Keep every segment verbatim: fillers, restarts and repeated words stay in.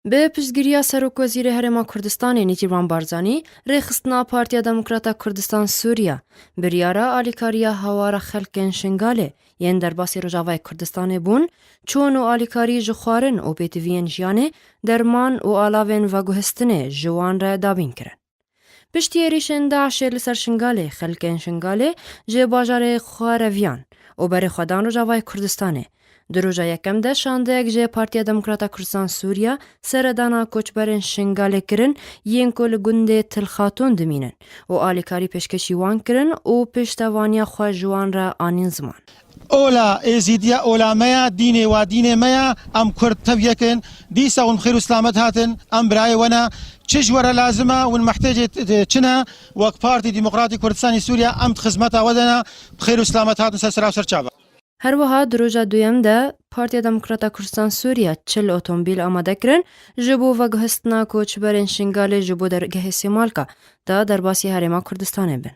Bi piştgiriya Serokwezîrê Herêma Kurdistanê Nêçîrvan Barzanî, rêxistina Partiya Demokrata Kurdistan Sûriya biryara alîkariya hawara xelkên Şingalê yên derbasî Rojavayê Kurdistanê bûn, çûn û alîkarî ji xwarin û pêtiviyên jiyanê, derman û alavên veguhistinê ji wan re dabîn kirin. Piştî êrîşên DAIŞê li ser Şingalê, xelkên Şingalê ji bajarê xwe reviyan û berê xwe dan Rojavayê Kurdistanê. Di roja yekem de şandeyek ji Partiya Demokrata Kurdistan Sûriya seredana koçberên Şingalê kirin, yên ku li gundê Til Xatûn dimînin û alîkarî pêşkêşî wan kirin û piştevaniya xwe ji wan re anîn ziman. Ola Êzîdiya ola me ya, dînê wa dînê me ya, em Kurd tev yek in. Dîsa hûn bi xêr û silamet hatin, em birayê we ne. Çi ji we re lazim e, hûn mehtêcê t-, t-, çi ne? Wek Partî Demokratî Kurdistanî Sûriye em di xizmeta we de ne. Bi xêr û silamet hatin ser sera û ser çava. Her wiha di roja duyem de Partiya Demokrata Kurdistan Sûriye çil otomobîl amade kirin, ji bo veguhestina koçberên Şingalê ji bo dergehê Sêmalka da derbasî Herêma Kurdistanê bin.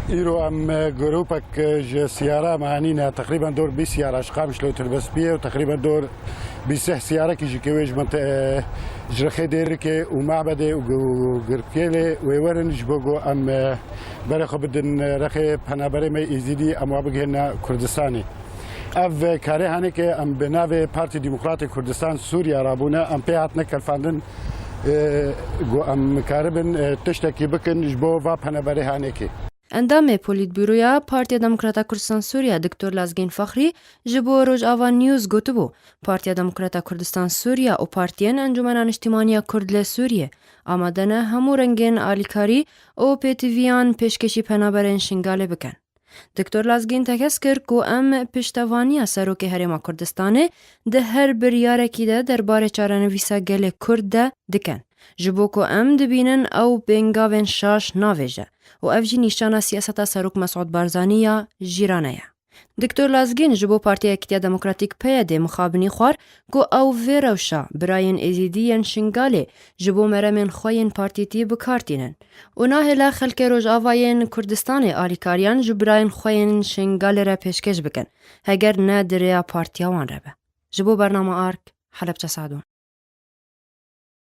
Îro em, e, grûpek, e, ji siyara me anîne, teqrîben dor bîst siyara ji Qamişlo Tirbespiyê û teqrîben dor bîst seh siyarekî ji ke wê ji minte-, e, ji rixê Dêrikê û Mabedê û Gu-, Girkêlê wê werin ji bo ku em, e, berê xwe bidin, e, rexê penaberê me Êzîdî, em wa bigihêne Kurdistanê. Ev, e, karê hanê ke em bi navê Partî Demokratê Kurdistan Sûriye rabûne, em pê hatine kelfandin, e, ku em karibin, e, tiştekî bikin ji bo va penaberê hanekê. Endamê Polîtbûroya Partiya Demokrata Kurdistan Sûriye Doktor Lazgîn Faxrî ji bo Rojava News gotibû, Partiya Demokrata Kurdistan Sûriye û partiyên Encûmena Niştîmaniya Kurd li Sûriye amade ne hemû rengên alîkarî û pêtiviyan pêşkêşî penaberên Şingalê bikin. Doktor Lazgîn tekez kir ku em piştevaniya Serokê Herêma Kurdistanê di her biryarekî de derbarê çarenivîsa gelê Kurd de dikin. Ji bo ku em dibînin ew bêngavên şaş navêje û ev jî nîşana siyaseta Serok Mesûd Barzanî ya jîrane ye. Doktor Lazgîn ji bo Partiya Yekîtiya Demokratîk P Y D mixabinî xwar ku ew vê rewşa birayên Êzîdî yên Şingalê ji bo meremên xwe yên partîtî bi kar tînin û nahêle xelkê Rojava yên Kurdistanê alîkariyan ji birayên xwe yên Şingalê re pêşkêş bikin, heger ne di rêya partiya wan re be. Ji bo Bernama Ark, Helebçe Sadûn.